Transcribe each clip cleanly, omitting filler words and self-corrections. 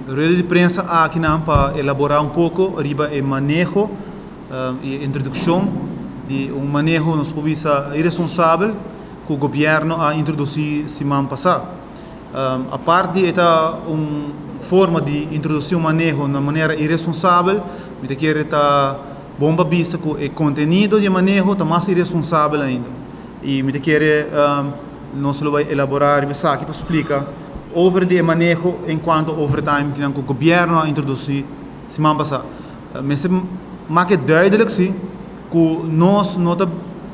Rueda di prensa akinan pa elabora un poco riba e maneho y introduccion di un maneho, nos por bisa, irresponsabel cu gobierno a introduci siman pasa. Aparte di ta un forma di introduci un maneho na manera irresponsabel, mi ta kere ta bon pa bisa cu e contenido di maneho ta mas irresponsabel ainda. Y mi ta kere nos lo bay elabora riba esaki pa splica over di e maneho en cuanto overtime cu gobierno a introduci siman pasa. Mester maak duidelijk si cu nos no ta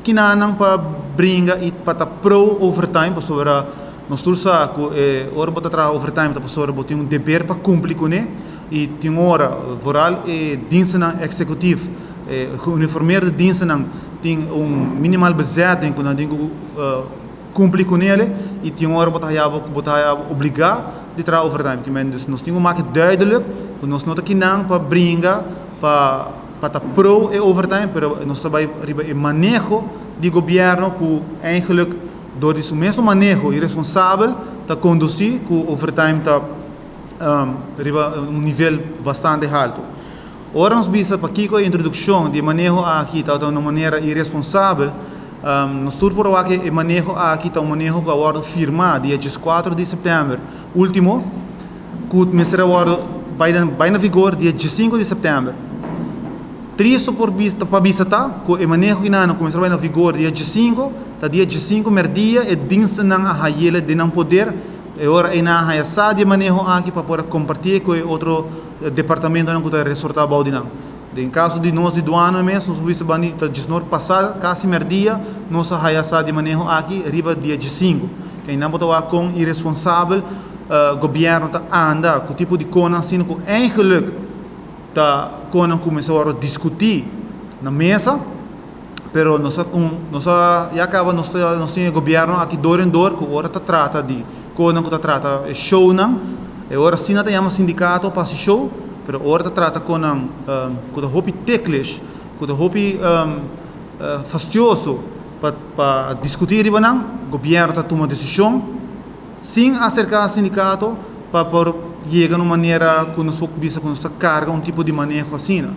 kinanan pa bringa y pa ta pro overtime, pasobra nos tur sa cu e ora bo ta traha overtime ta pasobra bo tin un deber pa cumpli cune y tin ora vooral e dienstennan executief, e geuniformeerde dienstennan, tin un minimaal bezetting cu nan tin cu cumpli cune y tin ora bo ta haya obliga di traha overtime. Ke dus nos tin cu maak duidelijk cu nos no ta kinan pa bringa pa ta pro e overtime, pero nos ta bay riba e maneho di gobierno cu eigenlijk door di su mes maneho irresponsabel ta conduci cu overtime ta riba un nivel bastante halto. Ora nos bisa pakico e introduccion di maneho aki ta di un manera irresponsabel, nos tur por wak e maneho aki ta un maneho cu a wordo firma dia 4 di september ultimo, cu mester a wordo bay na vigor dia 5 di september. Tristo por vista pa bisa ta cu e maneho aki cuminsa bay na vigor dia 5, ta dia 5 merdia e dienstennan a hayele den nan poder e ora ey nan a haya sa di maneho aki pa por comparti cu e otro departamentonan cu ta resorta bou di nan. Den caso di nos di douane mes, nos bisa bani ta djesnor pasa casi merdia nos a haya sa di maneho aki riba dia 5. Cu nan bo ta wak con irresponsabel gobierno ta anda cu tipo di cosnan asina cu eigenlijk ta con cuminsa awor discuti na mesa, pero nos a ya caba nos tin gobierno aki door en door cu ora ta trata di con cu ta trata e shownan e ora asina ta yama sindicato pa show, pero ora ta trata con cu ta hopi ticklish, cu ta hopi fastidioso pa discuti riba nan, gobierno ta tuma decision sin acerca sindicato pa por yega na un manera cu nos por bisa cu nos ta carga un tipo di maneho asina.